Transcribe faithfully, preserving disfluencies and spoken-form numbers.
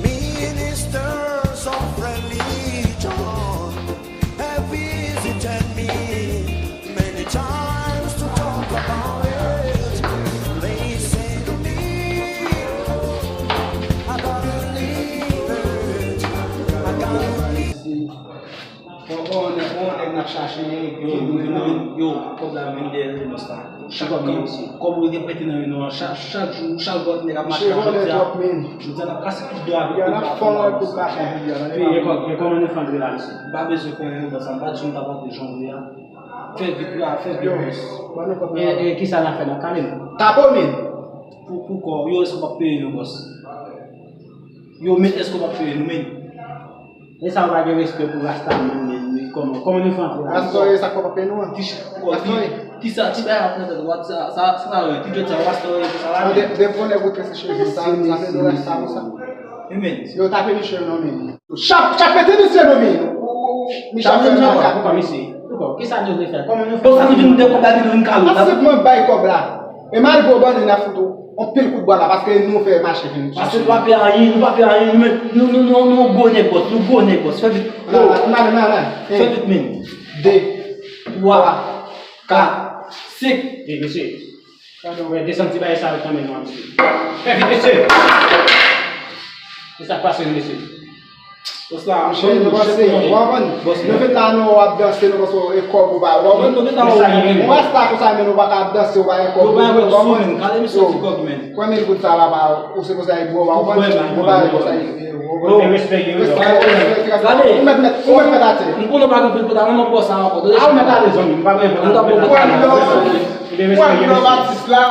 Ministers of religion have visited me many times to talk about it. They say to me, I gotta leave it. I gotta leave. Bon, bon, nèg, bon, nèg n ap chache, yo, yo, yo, kòb la vin dèyè Renos la. Chak kòb, kòb ou te prete nan men nou an, chak, chak jou, chak jou nèg ap mache la, jodi a, jodi a n ap kase tout dwa avèk kòb la pou nou. Peye kòb, e kòman nou fè antre la, mesye? M pa bezwen konnen non, bòs, m pa di nou t ap antre jan w vle a. Fè vit la, fè vit, bòs. E, e, kisa n ap fè, n ap kale nou? Tapo, men. Pou, pou kò, yo, èske w p ap peye nou, bòs? Yo, men, èske w p ap peye nou, men? E sa w pa gen respè pou rasta moun menm, men kòman, kòman nou fè antre la? Rasta yo, sa k pa peye nou an? Ti, ti, ti sa, ti bagay ap nan tèt ou, sa, sa, sa, sa, ti djòl sa, rasta yo, sa la, men. De, de bonè gout rese cheve, sa, sa vle di rasta konsa. Men, men. Yo, tape misye non, men. Chap, chap pete misye non, men. Ou, ou, ou, Michel fè nan kaka. Poukò, mesye? Poukò? Kisa nou vle fè? Kòman nou fè? Bon, sa nou vin de kòb la, nou vin kalo. Ase mwen bay kòb la. E malgre w bannen, n a fout ou anpil kout bwa la, paske nou fè mache vin. Paske nou pa peye anyen, nou pa peye anyen, nou menm, nou, nou, nou, nou gwo nèg bòs, nou gwo nèg bòs. Fè vit. Nan, nan, nan, nan, nan. Fè vit menm. De, twa, kat, senk. E, mesye. Gade, w wè, desann ti bagay sa yo kanmenm, mesye. Fè vit, mesye. Se sa k pase, mesye. Bòs la, m chèf nou, chèf nou, w konprann? Nou vin la, nou ap danse, nou panse e kòb ou pa, w konprann? Yon rasta konsa, men nou pa ka ap danse, ou pa gen kòb, w konprann? Kale misye ti kòb, men. Pran mil goud sa, papa, ou se konsa, e bro, w konprann? Ou pa gen konsa, e, e, ou konprann? Respè, respè, respè. Gade, ou mèt, mèt, ou mèt, mèt atè. M konnen w pa gen pil pòtalan, non, bòs la ankò. A, ou mèt ale, zanmi, m pa gen pòtalan. Pran lò, pran lò, atis la.